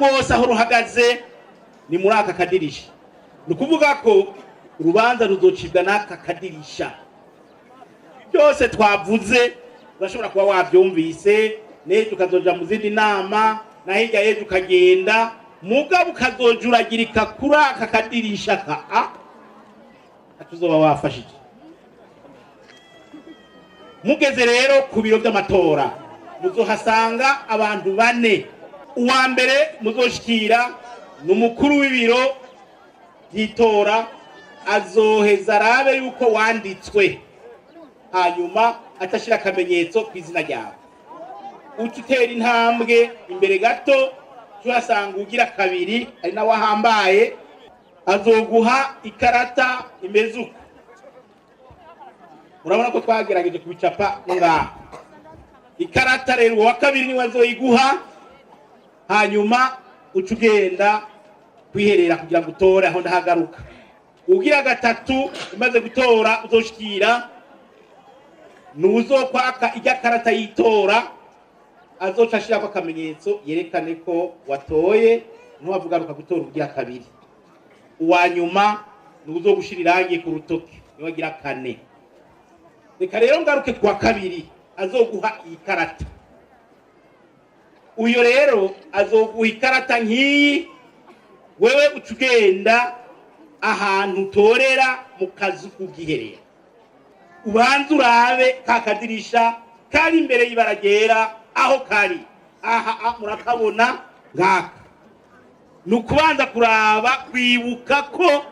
rwose aho ruhagaze ni muri aka kadirisha. Ni ukuvuga ko urubanza ruzocibwa n'aka kadirisha. Byose twavuze urashobora kuba wabyumvise, n'ejo ukazoja mu zindi nama, na hirya y'ejo ukagenda, mugabo ukazoja uragirika kuri aka kadirisha ka a tuzoba wafashije. Mugeze rero ku biro by'amatora, muzohasanga abantu bane. Uwa mbere muzoshikira ni umukuru w'ibiro by'itora, azoheza arabe yuko wanditswe, hanyuma atashira akamenyetso ku izina ryawe. Uca utera intambwe imbere gato, tuhasanga ugira kabiri, ari nawe ahambaye, azoguha ikarata imeze uko. Murabona ko twagerageje kubicapa no ngaha. Ikarata rero uwa kabiri niwe azoyiguha, hanyuma uca ugenda kwiherera kugira ngo utore. Aho ndahagaruka. Ugira gatatu umaze gutora uzoshikira ni uzokwaka ijya karata y'itora, azoca ashirako akamenyetso yerekane ko watoye, ntiwavugaruka gutora ugira kabiri. Uwa nyuma ni uzogushira irangi ku rutoki, niwe agira kane. Reka rero ngaruke kuwa kabiri azoguha iyi karata. Uyo rero azoguha ikarata nk'iyi, wewe uca ugenda ahantu utorera mu kazu k'ubwiherero, ubanze urabe ka kadirisha kari imbere y'ibara ryera aho kari aha, murakabona ngaka. Ni ukubanza kuraba, kwibuka ko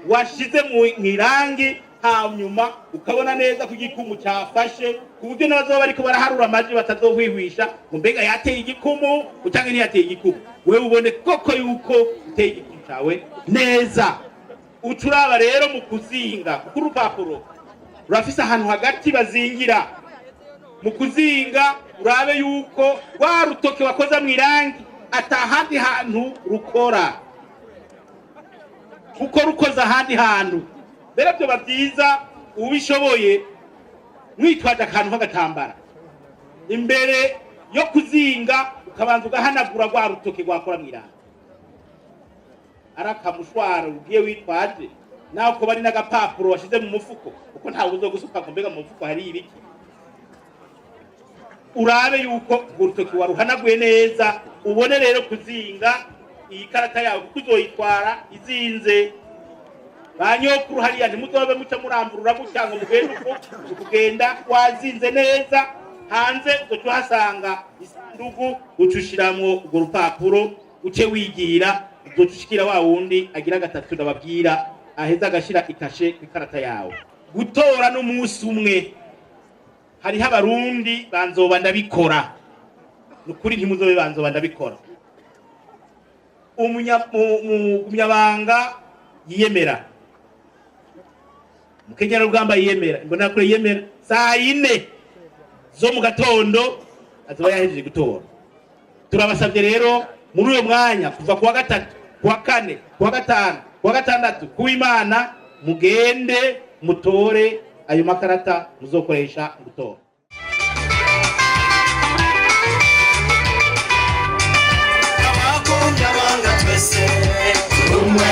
washize mu irangi, hanyuma ukabona neza ko igikumu cyafashe, ku buryo n'abazoba bariko baraharura amajwi batazohwihwisha ngo mbega yateye igikumu cyangwa ntiyateye igikumu. Wewe ubone koko yuko uteye igikumu cyawe neza. Uca uraba rero mu kuzinga, kuko urupapuro rurafise ahantu hagati bazingira. Mu kuzinga urabe yuko rwa rutoke wakoza mu irangi atahandi hantu rukora, kuko rukoze ahandi hantu mbere byoba byiza ubishoboye mwitwaje akantu k'agatambara, imbere yo kuzinga ukabanza ugahanagura rwa rutoke rwakora mu irangi. Ari akamushwaro ugiye witwaje, nawe ko bari n'agapapuro washize mu mufuko, kuko ntawe uzo gusuka ngo mbega mu mufuko hari ibiki. Urabe yuko urwo rutoki waruhanaguye neza, ubone rero kuzinga iyi karata yawe, kuko uzoyitwara izinze. Ba nyokuru hariya ntimuzobe muca muramburura gutya ngo mugende uko, ukugenda wazinze neza. Hanze uzoca uhasanga isandugu, uca ushiramwo urwo rupapuro, uce wigira. Uzoca ushikira wa wundi agira gatatu ndababwira, aheza agashira ikashe ku ikarata yawe. Gutora n'umunsi umwe, hariho Abarundi banzoba ndabikora. Ni ukuri ntimuzobe banzoba ndabikora. Umunyabanga yiyemera, umukenyarugamba yiyemera, imbonerakure yiyemera, saa 4 zo mu gatondo azoba yahejeje gutora. Turabasabye rero muri uyo mwanya, kuva kuwa gatatu, kuwa kane, kuwa gatanu, kuwa gatandatu, kuw'Imana, mugende mutore ayo makarata muzokoresha mu gutora. Abagumyabanga twese turi umwe.